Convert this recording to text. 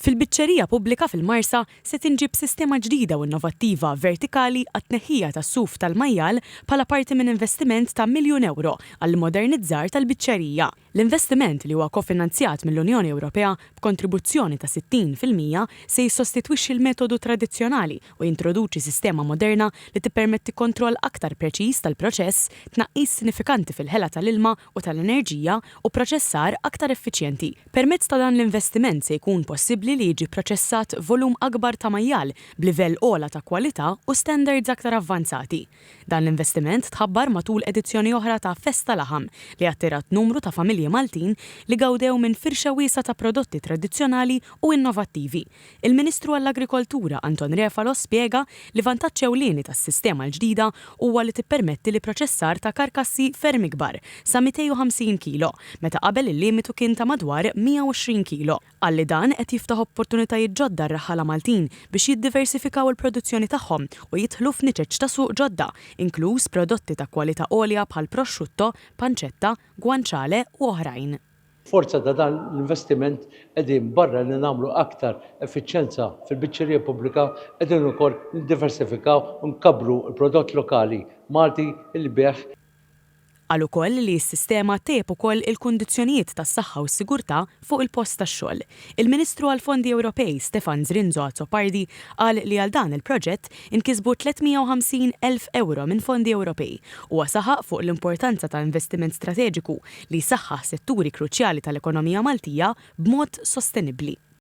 Fil-biċċerija pubblika fil-Marsa se tinġieb sistema ġdida u innovattiva vertikali għat-tneħħija tas-suf tal-majjal bħala parti minn investiment ta' miljun ewro għall-immodernizzar tal-biċċerija. L-investiment, li huwa kofinanzjat mill-Unjoni Ewropea b'kontribuzzjoni ta' 60%, se jissostitwixxi l-metodu tradizzjonali u jintroduċi sistema moderna li tippermetti kontroll aktar preċiż tal-proċess, tnaqqis sinifikanti fil-ħela tal-ilma u tal-enerġija u pproċessar aktar effiċjenti. Permezz ta' dan l-investiment se jkun possibbli li jiġi pproċessat volum akbar ta' majjal b'livell ogħla ta' kwalità u standards aktar avvanzati. Dan l-investiment tħabbar matul edizzjoni oħra ta' Festa Laħam li attirat numru ta' familji Maltin li gawdew minn firxa wiesgħa ta' prodotti tradizzjonali u innovattivi. Il-Ministru għall-Agrikoltura Anton Refalo spjega li vantaġġ ewlieni tas-sistema l-ġdida huwa li tippermetti l-ipproċessar ta' karkassi ferm ikbar, sa 250 kilo, meta qabel il-limitu kien ta' madwar 120 kilo. Qal li dan qed jiftaħ opportunitajiet ġodda għar-raħħala Maltin biex jiddiversifikaw il-produzzjoni tagħhom u jidħlu f'niċeċ ta' suq ġodda, inkluż prodotti ta' kwalità għolja bħal prosciutto, pancetta, guanciale u oħrajn. Forza ta' dan l-investiment qegħdin barra li nagħmlu aktar effiċjenza fil-biċċerija pubblika qegħdin ukoll niddiversifikaw u nkabbru l-prodott lokali Malti li bih. Qal ukoll li s-sistema ttejjeb ukoll il-kundizzjonijiet tas-saħħa u s-sigurtà fuq il-post tax-xogħol. Il-Ministru għall-Fondi Ewropej Stefan Zrinzo Azzopardi qal li għal dan il-proġett inkisbu 350 elf ewro minn fondi Ewropej. Huwa saħaq fuq l-importanza ta' investiment strateġiku li jsaħħaħ setturi kruċjali tal-ekonomija Maltija b'mod sostenibbli.